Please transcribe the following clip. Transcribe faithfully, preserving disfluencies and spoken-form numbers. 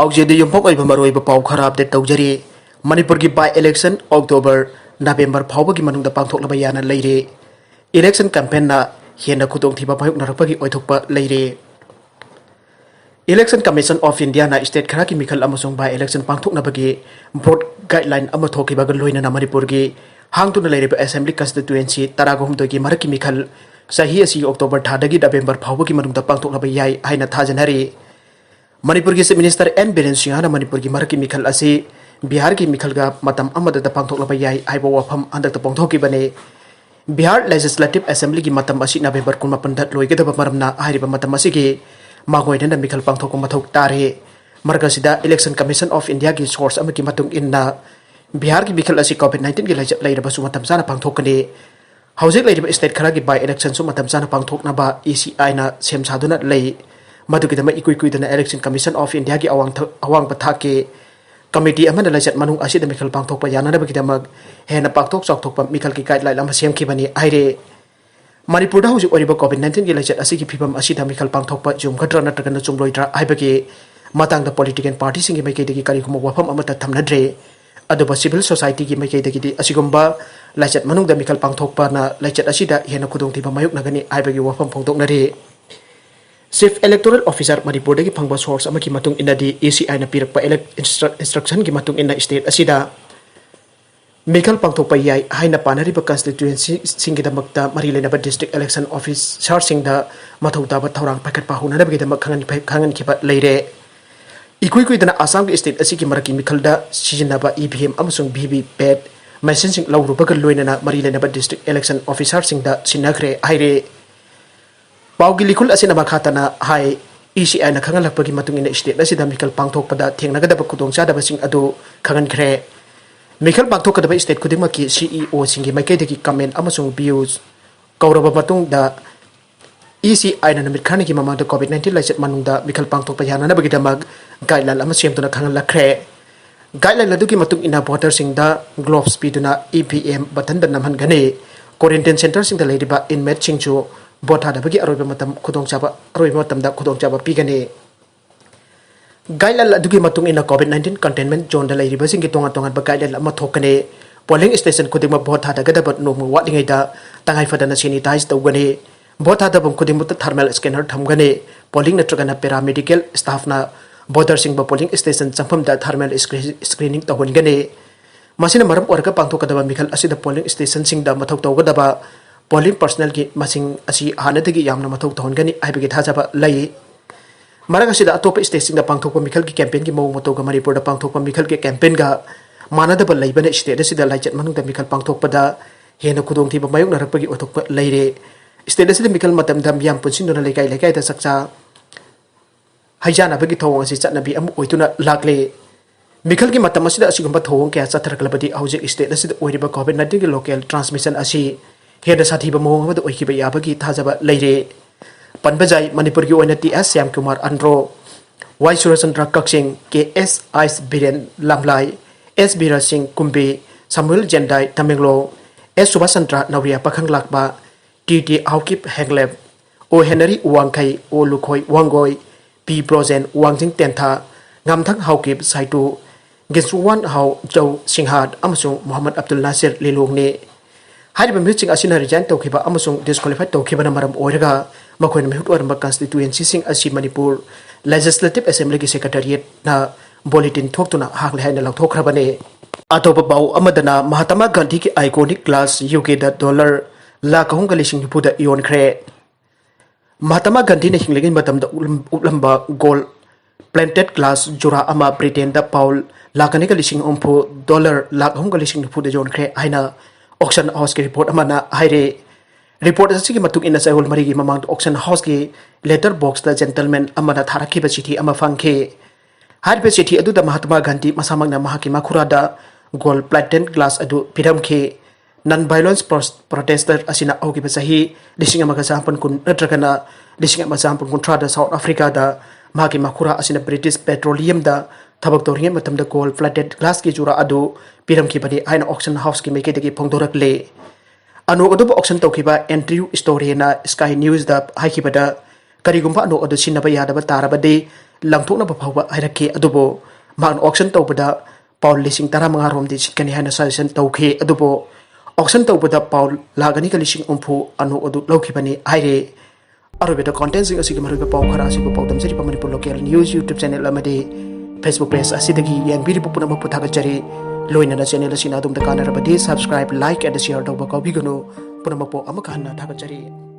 ꯍꯧꯖꯤꯛꯇꯤ ꯌꯨꯝꯐꯝ ꯑꯣꯏꯕ ꯃꯔꯨꯑꯣꯏꯕ ꯄꯥꯎ ꯈꯔ ꯑꯞꯗꯦꯠ ꯇꯧꯖꯔꯤ꯫ ꯃꯅꯤꯄꯨꯔꯒꯤ by election October, November ꯐꯥꯎꯕꯒꯤ ꯃꯅꯨꯡꯗ ꯄꯥꯡꯊꯣꯛꯅꯕ ꯌꯥꯅ ꯂꯩꯔꯦ꯫ Election campaignꯅ ꯍꯦꯟꯅ ꯈꯨꯗꯣꯡꯊꯤꯕ ꯃꯥꯌꯣꯛꯅꯔꯛꯄꯒꯤ ꯑꯣꯏꯊꯣꯛꯄ ꯂꯩꯔꯦ꯫ Election Commission of Indiaꯅ state ꯈꯔꯒꯤ ꯃꯤꯈꯜ ꯑꯃꯁꯨꯡ by election ꯄꯥꯡꯊꯣꯛꯅꯕꯒꯤ broad guideline ꯑꯃ ꯊꯣꯛꯈꯤꯕꯒ ꯂꯣꯏꯅꯅ ꯃꯅꯤꯄꯨꯔꯒꯤ ꯍꯥꯡꯗꯨꯅ ꯂꯩꯔꯤꯕ assembly constituency ꯇꯔꯥꯒ ꯍꯨꯝꯗꯣꯏꯒꯤ ꯃꯔꯛꯀꯤ ꯃꯤꯈꯜ ꯆꯍꯤ ꯑꯁꯤꯒꯤ October ꯊꯥꯗꯒꯤ November ꯐꯥꯎꯕꯒꯤ ꯃꯅꯨꯡꯗ ꯄꯥꯡꯊꯣꯛꯅꯕ ꯌꯥꯏ ꯍꯥꯏꯅ ꯊꯥꯖꯅꯔꯤ꯫ ꯃꯅꯤꯄꯨꯔꯒꯤ Chief Minister ꯑꯦꯟ ꯕꯤꯔꯦꯟ ꯁꯤꯡꯍꯅ ꯃꯅꯤꯄꯨꯔꯒꯤ ꯃꯔꯛꯀꯤ ꯃꯤꯈꯜ ꯑꯁꯤ ꯕꯤꯍꯥꯔꯒꯤ ꯃꯤꯈꯜꯒ ꯃꯇꯝ ꯑꯃꯗꯇ ꯄꯥꯡꯊꯣꯛꯂꯕ ꯌꯥꯏ ꯍꯥꯏꯕ ꯋꯥꯐꯝ ꯍꯟꯗꯛꯇ ꯐꯣꯡꯗꯣꯛꯈꯤꯕꯅꯤ꯫ ꯕꯤꯍꯥꯔ Legislative Assemblyꯒꯤ ꯃꯇꯝ ꯑꯁꯤ November ꯀꯨꯟꯃꯥꯄꯟꯗ ꯂꯣꯏꯒꯗꯕ ꯃꯔꯝꯅ ꯍꯥꯏꯔꯤꯕ ꯃꯇꯝ ꯑꯁꯤꯒꯤ ꯃꯥꯡꯑꯣꯏꯅꯅ ꯃꯤꯈꯜ ꯄꯥꯡꯊꯣꯛꯄ ꯃꯊꯧ ꯇꯥꯔꯦ꯫ ꯃꯔꯛ ꯑꯁꯤꯗ Election Commission of Indiaꯒꯤ source ꯑꯃꯒꯤ ꯃꯇꯨꯡ ꯏꯟꯅ ꯕꯤꯍꯥꯔꯒꯤ ꯃꯤꯈꯜ ꯑꯁꯤ COVID nineteenꯒꯤ ꯂꯥꯏꯆꯠ ꯂꯩꯔꯕꯁꯨ ꯃꯇꯝ ꯆꯥꯅ ꯄꯥꯡꯊꯣꯛꯀꯅꯤ꯫ ꯍꯧꯖꯤꯛ ꯂꯩꯔꯤꯕ state ꯈꯔꯒꯤ by electionꯁꯨ ꯃꯇꯝ ꯆꯥꯅ ꯄꯥꯡꯊꯣꯛꯅꯕ ECIꯅ ꯁꯦꯝ ꯁꯥꯗꯨꯅ ꯂꯩ꯫ ꯃꯗꯨꯒꯤꯗꯃꯛ ꯏꯀꯨꯏ ꯀꯨꯏꯗꯅ Election Commission of Indiaꯒꯤ ꯑꯋꯥꯡ ꯊ-, ꯑꯋꯥꯡꯕ ꯊꯥꯛꯀꯤ committee ꯑꯃꯅ ꯂꯥꯏꯆꯠ ꯃꯅꯨꯡ ꯑꯁꯤꯗ ꯃꯤꯈꯜ ꯄꯥꯡꯊꯣꯛꯄ ꯌꯥꯅꯅꯕꯒꯤꯗꯃꯛ ꯍꯦꯟꯅ ꯄꯥꯛꯊꯣꯛ ꯆꯥꯎꯊꯣꯛꯄ ꯃꯤꯈꯜꯒꯤ guideline ꯑꯃ ꯁꯦꯝꯈꯤꯕꯅꯤ ꯍꯥꯏꯔꯦ꯫ ꯃꯅꯤꯄꯨꯔꯗ ꯍꯧꯖꯤꯛ ꯑꯣꯏꯔꯤꯕ COVID nineteenꯒꯤ ꯂꯥꯏꯆꯠ ꯑꯁꯤꯒꯤ ꯐꯤꯕꯝ ꯑꯁꯤꯗ ꯃꯤꯈꯜ ꯄꯥꯡꯊꯣꯛꯄ ꯆꯨꯝꯒꯗ꯭ꯔꯥ ꯅꯠꯇ꯭ꯔꯒꯅ ꯆꯨꯝꯂꯣꯏꯗ꯭ꯔꯥ ꯍꯥꯏꯕꯒꯤ ꯃꯇꯥꯡꯗ political partyꯁꯤꯡꯒꯤ ꯃꯥꯏꯀꯩꯗꯒꯤ ꯀꯔꯤꯒꯨꯝꯕ ꯋꯥꯐꯝ ꯑꯃꯠꯇ ꯊꯝꯅꯗ꯭ꯔꯦ꯫ ꯑꯗꯨꯕꯨ civil societyꯒꯤ ꯃꯥꯏꯀꯩꯗꯒꯤꯗꯤ ꯑꯁꯤꯒꯨꯝꯕ ꯂꯥꯏꯆꯠ ꯃꯅꯨꯡꯗ ꯃꯤꯈꯜ ꯄꯥꯡꯊꯣꯛꯄꯅ ꯂꯥꯏꯆꯠ ꯑꯁꯤꯗ ꯍꯦꯟꯅ ꯈꯨꯗꯣꯡꯊꯤꯕ ꯃꯥꯌꯣꯛꯅꯒꯅꯤ ꯍꯥꯏꯕꯒꯤ ꯋꯥꯐꯝ ꯐꯣꯡꯗꯣꯛꯅꯔꯤ꯫ Chief Electoral Officer ꯃꯅꯤꯄꯨꯔꯗꯒꯤ ꯐꯪꯕ source ꯑꯃꯒꯤ ꯃꯇꯨꯡ ꯏꯟꯅꯗꯤ, ECIꯅ ꯄꯤꯔꯛꯄ elect-, instru-, instructionꯒꯤ ꯃꯇꯨꯡ ꯏꯟꯅ state ꯑꯁꯤꯗ ꯃꯤꯈꯜ ꯄꯥꯡꯊꯣꯛꯄ ꯌꯥꯏ ꯍꯥꯏꯅ ꯄꯥꯅꯔꯤꯕ constituencyꯁꯤꯡꯒꯤꯗꯃꯛꯇ ꯃꯔꯤ ꯂꯩꯅꯕ district election officerꯁꯤꯡꯗ ꯃꯊꯧ ꯇꯥꯕ ꯊꯧꯔꯥꯡ ꯄꯥꯏꯈꯠꯄ ꯍꯧꯅꯅꯕꯒꯤꯗꯃꯛ ꯈꯪꯍꯟ-, ꯈꯪꯍꯟꯈꯤꯕ ꯂꯩꯔꯦ꯫ ꯏꯀꯨꯏ ꯀꯨꯏꯗꯅ ꯑꯁꯥꯝꯒꯤ state ꯑꯁꯤꯒꯤ ꯃꯔꯛꯀꯤ ꯃꯤꯈꯜꯗ ꯁꯤꯖꯤꯟꯅꯕ EVM ꯑꯃꯁꯨꯡ VVPAT machineꯁꯤꯡ ꯂꯧꯔꯨꯕꯒ ꯂꯣꯏꯅꯅ ꯃꯔꯤ ꯂꯩꯅꯕ district election officerꯁꯤꯡꯗ ꯁꯤꯟꯅꯈ꯭ꯔꯦ ꯍꯥꯏꯔꯦ꯫ ꯄꯥꯎꯒꯤ ꯂꯤꯈꯨꯜ ꯑꯁꯤꯅ ꯃꯈꯥ ꯇꯥꯅ ꯍꯥꯏ, ECIꯅ ꯈꯪꯍꯜꯂꯛꯄꯒꯤ ꯃꯇꯨꯡ ꯏꯟꯅ state ꯑꯁꯤꯗ ꯃꯤꯈꯜ ꯄꯥꯡꯊꯣꯛꯄꯗ ꯊꯦꯡꯅꯒꯗꯕ ꯈꯨꯗꯣꯡꯆꯥꯗꯕꯁꯤꯡ ꯑꯗꯨ ꯈꯪꯍꯟꯈ꯭ꯔꯦ꯫ ꯃꯤꯈꯜ ꯄꯥꯡꯊꯣꯛꯀꯗꯕ state ꯈꯨꯗꯤꯡꯃꯛꯀꯤ CEOꯁꯤꯡꯒꯤ ꯃꯥꯏꯀꯩꯗꯒꯤ comment ꯑꯃꯁꯨꯡ views ꯀꯧꯔꯕ ꯃꯇꯨꯡꯗ, ECIꯅ ꯅꯨꯃꯤꯠ ꯈꯔꯅꯤꯒꯤ ꯃꯃꯥꯡꯗ COVID nineteen ꯂꯥꯏꯆꯠ ꯃꯅꯨꯡꯗ ꯃꯤꯈꯜ ꯄꯥꯡꯊꯣꯛꯄ ꯌꯥꯅꯅꯕꯒꯤꯗꯃꯛ guideline ꯑꯃ ꯁꯦꯝꯗꯨꯅ ꯈꯪꯍꯜꯂꯛꯈ꯭ꯔꯦ꯫ Guideline ꯑꯗꯨꯒꯤ ꯃꯇꯨꯡ ꯏꯟꯅ voterꯁꯤꯡꯗ gloves ꯄꯤꯗꯨꯅ EVM buttonꯗ ꯅꯝꯍꯟꯒꯅꯤ꯫ Quarantine centreꯁꯤꯡꯗ ꯂꯩꯔꯤꯕ inmateꯁꯤꯡꯁꯨ vote ꯊꯥꯗꯕꯒꯤ ꯑꯔꯣꯏꯕ ꯃꯇꯝ ꯈꯨꯗꯣꯡꯆꯥꯕ, ꯑꯔꯣꯏꯕ ꯃꯇꯝꯗ ꯈꯨꯗꯣꯡꯆꯥꯕ ꯄꯤꯒꯅꯤ꯫ Guideline ꯑꯗꯨꯒꯤ ꯃꯇꯨꯡ ꯏꯟꯅ COVID nineteen containment zoneꯗ ꯂꯩꯔꯤꯕꯁꯤꯡꯒꯤ ꯇꯣꯉꯥꯟ ꯇꯣꯉꯥꯟꯕ guideline ꯑꯃ ꯊꯣꯛꯀꯅꯤ꯫ Polling station ꯈꯨꯗꯤꯡꯃꯛ vote ꯊꯥꯗꯒꯗꯕ ꯅꯣꯡꯃ ꯋꯥꯠꯂꯤꯉꯩꯗ ꯇꯉꯥꯏ ꯐꯗꯅ sanitize ꯇꯧꯒꯅꯤ꯫ Vote ꯊꯥꯗꯐꯝ ꯈꯨꯗꯤꯡꯃꯛꯇ thermal scanner ꯊꯝꯒꯅꯤ꯫ Polling ꯅꯠꯇ꯭ꯔꯒꯅ paramedical staffꯅ voterꯁꯤꯡꯕꯨ polling station ꯆꯪꯐꯝꯗ thermal scree-, screening ꯇꯧꯍꯟꯒꯅꯤ꯫ ꯃꯁꯤꯅ ꯃꯔꯝ ꯑꯣꯏꯔꯒ ꯄꯥꯡꯊꯣꯛꯀꯗꯕ ꯃꯤꯈꯜ ꯑꯁꯤꯗ polling stationꯁꯤꯡꯗ ꯃꯊꯧ ꯇꯧꯒꯗꯕ polling personnelꯒꯤ ꯃꯁꯤꯡ ꯑꯁꯤ ꯍꯥꯟꯅꯗꯒꯤ ꯌꯥꯝꯅ ꯃꯊꯧ ꯇꯧꯍꯟꯒꯅꯤ ꯍꯥꯏꯕꯒꯤ ꯊꯥꯖꯕ ꯂꯩ꯫ ꯃꯔꯛ ꯑꯁꯤꯗ ꯑꯇꯣꯞꯄ stateꯁꯤꯡꯗ ꯄꯥꯡꯊꯣꯛꯄ ꯃꯤꯈꯜꯒꯤ campaignꯒꯤ ꯃꯑꯣꯡ ꯃꯇꯧꯒ ꯃꯅꯤꯄꯨꯔꯗ ꯄꯥꯡꯊꯣꯛꯄ ꯃꯤꯈꯜꯒꯤ campaignꯒ ꯃꯥꯟꯅꯗꯕ ꯂꯩꯕꯅ state ꯑꯁꯤꯗ ꯂꯥꯏꯆꯠ ꯃꯅꯨꯡꯗ ꯃꯤꯈꯜ ꯄꯥꯡꯊꯣꯛꯄꯗ ꯍꯦꯟꯅ ꯈꯨꯗꯣꯡꯊꯤꯕ ꯃꯥꯌꯣꯛꯅꯔꯛꯄꯒꯤ ꯑꯣꯏꯊꯣꯛꯄ ꯂꯩꯔꯦ꯫ State ꯑꯁꯤꯗ ꯃꯤꯈꯜ ꯃꯇꯝꯗ ꯃꯤꯌꯥꯝ ꯄꯨꯟꯁꯤꯟꯗꯨꯅ ꯂꯩꯀꯥꯏ ꯂꯩꯀꯥꯏꯗ ꯆꯥꯛꯆꯥ ꯍꯩꯖꯥꯟꯅꯕꯒꯤ ꯊꯧꯑꯣꯡ ꯑꯁꯤ ꯆꯠꯅꯕꯤ ꯑꯃ ꯑꯣꯏꯗꯨꯅ ꯂꯥꯛꯂꯦ꯫ ꯃꯤꯈꯜꯒꯤ ꯃꯇꯝ ꯑꯁꯤꯗ ꯑꯁꯤꯒꯨꯝꯕ ꯊꯧꯑꯣꯡ ꯀꯌꯥ ꯆꯠꯊꯔꯛꯂꯕꯗꯤ ꯍꯧꯖꯤꯛ state ꯑꯁꯤꯗ ꯑꯣꯏꯔꯤꯕ COVID nineteenꯒꯤ local transmission ꯑꯁꯤ ꯍꯦꯟꯅ ꯁꯥꯊꯤꯕ ꯃꯑꯣꯡ ꯑꯃꯗ ꯑꯣꯏꯈꯤꯕ ꯌꯥꯕꯒꯤ ꯊꯥꯖꯕ ꯂꯩꯔꯦ꯫ ꯄꯟꯕ ꯌꯥꯏ, ꯃꯅꯤꯄꯨꯔꯒꯤ ꯑꯣꯏꯅ ꯇꯤ ꯑꯦꯁ ꯁ꯭ꯌꯥꯝꯀꯨꯃꯥꯔ ꯑꯟꯗ꯭ꯔꯣ, ꯋꯥꯏ ꯁꯨꯔꯆꯟꯗ꯭ꯔ ꯀꯛꯆꯤꯡ, ꯀꯦ ꯑꯦꯁ ꯑꯥꯏꯁ ꯕꯤꯔꯦꯟ ꯂꯝꯂꯥꯏ, ꯑꯦꯁ ꯕꯤꯔ ꯁꯤꯡ ꯀꯨꯝꯕꯤ, ꯁꯃꯨꯑꯦꯜ ꯖꯦꯟꯗꯥꯏ ꯇꯃꯦꯡꯂꯣꯡ, ꯑꯦꯁ ꯁꯨꯕꯥꯁ ꯆꯟꯗ꯭ꯔ ꯅꯧꯔꯤꯌꯥ ꯄꯥꯈꯪ ꯂꯥꯛꯄ, ꯇꯤ ꯇꯤ ꯍꯥꯎꯀꯤꯞ ꯍꯦꯡꯂꯦꯞ, ꯑꯣ ꯍꯦꯅꯔꯤ ꯋꯥꯡꯈꯩ, ꯑꯣ ꯂꯨꯈꯣꯏ ꯋꯥꯡꯒꯣꯏ, ꯄꯤ ꯕ꯭ꯔꯣꯖꯦꯟ ꯋꯥꯡꯖꯤꯡ ꯇꯦꯟꯊꯥ, ꯉꯥꯝꯊꯪ ꯍꯥꯎꯀꯤꯞ ꯁꯥꯏꯇꯨ, ꯒꯤꯟꯁꯨꯋꯥꯟ ꯍꯥꯎ ꯖꯧ ꯁꯤꯡꯍꯥꯠ ꯑꯃꯁꯨꯡ ꯃꯣꯍꯝꯃꯗ ꯑꯕꯗꯨꯜ ꯅꯥꯁꯤꯔ ꯂꯤꯂꯣꯡꯅꯤ꯫ ꯍꯥꯏꯔꯤꯕ ꯃꯤꯍꯨꯠꯁꯤꯡ ꯑꯁꯤꯅ resign ꯇꯧꯈꯤꯕ ꯑꯃꯁꯨꯡ disqualify ꯇꯧꯈꯤꯕꯅ ꯃꯔꯝ ꯑꯣꯏꯔꯒ ꯃꯈꯣꯏꯅ ꯃꯤꯍꯨꯠ ꯑꯣꯏꯔꯝꯕ constituencyꯁꯤꯡ ꯑꯁꯤ ꯃꯅꯤꯄꯨꯔ Legislative Assemblyꯒꯤ Secretariatꯅ bulletin ꯊꯣꯛꯇꯨꯅ ꯍꯥꯡꯂꯦ ꯍꯥꯏꯅ ꯂꯥꯎꯊꯣꯛꯈ꯭ꯔꯕꯅꯤ꯫ ꯑꯇꯣꯞꯄ ꯄꯥꯎ ꯑꯃꯗꯅ ꯃꯍꯥꯇꯃꯥ ꯒꯥꯟꯙꯤꯒꯤ iconic glass ꯌꯨ ꯀꯦꯗ dollar ꯂꯥꯈ ꯑꯍꯨꯝꯒ ꯂꯤꯁꯤꯡ ꯅꯤꯐꯨꯗ ꯌꯣꯟꯈ꯭ꯔꯦ꯫ ꯃꯍꯥꯇꯃꯥ ꯒꯥꯟꯙꯤꯅ ꯍꯤꯡꯂꯤꯉꯩ ꯃꯇꯝꯗ ꯎꯠꯂꯝ-, ꯎꯠꯂꯝꯕ gold plated glass ꯖꯨꯔꯥ ꯑꯃ ꯕ꯭ꯔꯤꯇꯦꯟꯗ pound ꯂꯥꯈ ꯑꯅꯤꯒ ꯂꯤꯁꯤꯡ ꯍꯨꯝꯐꯨ, dollar ꯂꯥꯈ ꯑꯍꯨꯝꯒ ꯂꯤꯁꯤꯡ ꯅꯤꯐꯨꯗ ꯌꯣꯟꯈ꯭ꯔꯦ ꯍꯥꯏꯅ auction houseꯀꯤ report ꯑꯃꯅ ꯍꯥꯏꯔꯦ꯫ Report ꯑꯁꯤꯒꯤ ꯃꯇꯨꯡ ꯏꯟꯅ ꯆꯌꯣꯜ ꯃꯔꯤꯒꯤ ꯃꯃꯥꯡꯗ auction houseꯀꯤ letter boxꯇ gentleman ꯑꯃꯅ ꯊꯥꯔꯛꯈꯤꯕ ꯆꯤꯊꯤ ꯑꯃ ꯐꯪꯈꯤ꯫ ꯍꯥꯏꯔꯤꯕ ꯆꯤꯊꯤ ꯑꯗꯨꯗ ꯃꯍꯥꯇꯃꯥ ꯒꯥꯟꯙꯤ ꯃꯁꯥꯃꯛꯅ ꯃꯍꯥꯛꯀꯤ ꯃꯈꯨꯔꯥꯗ gold plated glass ꯑꯗꯨ ꯄꯤꯔꯝꯈꯤ꯫ Non violence protester ꯑꯁꯤꯅ ꯍꯧꯈꯤꯕ ꯆꯍꯤ ꯂꯤꯁꯤꯡ ꯑꯃꯒ ꯆꯥꯃꯥꯄꯟ ꯀꯨꯟ ꯅꯠꯇ꯭ꯔꯒꯅ ꯂꯤꯁꯤꯡ ꯑꯃ ꯆꯥꯃꯥꯄꯟ ꯀꯨꯟꯊ꯭ꯔꯥꯗ South Africaꯗ ꯃꯍꯥꯛꯀꯤ ꯃꯈꯨꯔꯥ ꯑꯁꯤꯅ British Petroleumꯗ ꯊꯕꯛ ꯇꯧꯔꯤꯉꯩ ꯃꯇꯝꯗ gold plated glassꯀꯤ ꯖꯨꯔꯥ ꯑꯗꯨ ꯄꯤꯔꯝꯈꯤꯕꯅꯤ ꯍꯥꯏꯅ auction houseꯀꯤ ꯃꯥꯏꯀꯩꯗꯒꯤ ꯐꯣꯡꯗꯣꯔꯛꯂꯤ꯫ ꯑꯅꯣꯛ ꯑꯗꯨꯕꯨ auction ꯇꯧꯈꯤꯕ Andrew Storeꯅ Sky Newsꯗ ꯍꯥꯏꯈꯤꯕꯗ, ꯀꯔꯤꯒꯨꯝꯕ ꯑꯅꯣꯛ ꯑꯗꯨ ꯁꯤꯖꯤꯟꯅꯕ ꯌꯥꯗꯕ ꯇꯥꯔꯕꯗꯤ, ꯂꯪꯊꯣꯛꯅꯕ ꯐꯥꯎꯕ ꯍꯥꯏꯔꯛꯈꯤ꯫ ꯑꯗꯨꯕꯨ ꯃꯍꯥꯛꯅ auction ꯇꯧꯕꯗ pound ꯂꯤꯁꯤꯡ ꯇꯔꯥꯃꯉꯥ ꯔꯣꯝꯗꯤ ꯁꯤꯠꯀꯅꯤ ꯍꯥꯏꯅ suggestion ꯇꯧꯈꯤ꯫ ꯑꯗꯨꯕꯨ auction ꯇꯧꯕꯗ pound ꯂꯥꯈ ꯑꯅꯤꯒ ꯂꯤꯁꯤꯡ ꯍꯨꯝꯐꯨ ꯑꯅꯣꯛ ꯑꯗꯨ ꯂꯧꯈꯤꯕꯅꯤ ꯍꯥꯏꯔꯤ꯫ ꯑꯔꯣꯏꯕꯗ content ꯁꯤꯡ ꯑꯁꯤꯒꯤ ꯃꯔꯨꯑꯣꯏꯕ ꯄꯥꯎ ꯈꯔ ꯑꯁꯤꯕꯨ ꯄꯥꯎꯗꯝꯖꯔꯤꯕ Manipur local news YouTube channel ꯑꯃꯗꯤ Facebook page ꯑꯁꯤꯗꯒꯤ ꯌꯦꯡꯕꯤꯔꯤꯕ ꯄꯨꯝꯅꯃꯛꯄꯨ ꯊꯥꯒꯠꯆꯔꯤ꯫ ꯂꯣꯏꯅꯅ channel ꯑꯁꯤꯅ ꯑꯗꯣꯝꯗ ꯀꯥꯟꯅꯔꯕꯗꯤ subscribe, like and share ꯇꯧꯕ ꯀꯥꯎꯕꯤꯒꯅꯨ꯫ ꯄꯨꯝꯅꯃꯛꯄꯨ ꯑꯃꯨꯛ ꯍꯟꯅ ꯊꯥꯒꯠꯆꯔꯤ꯫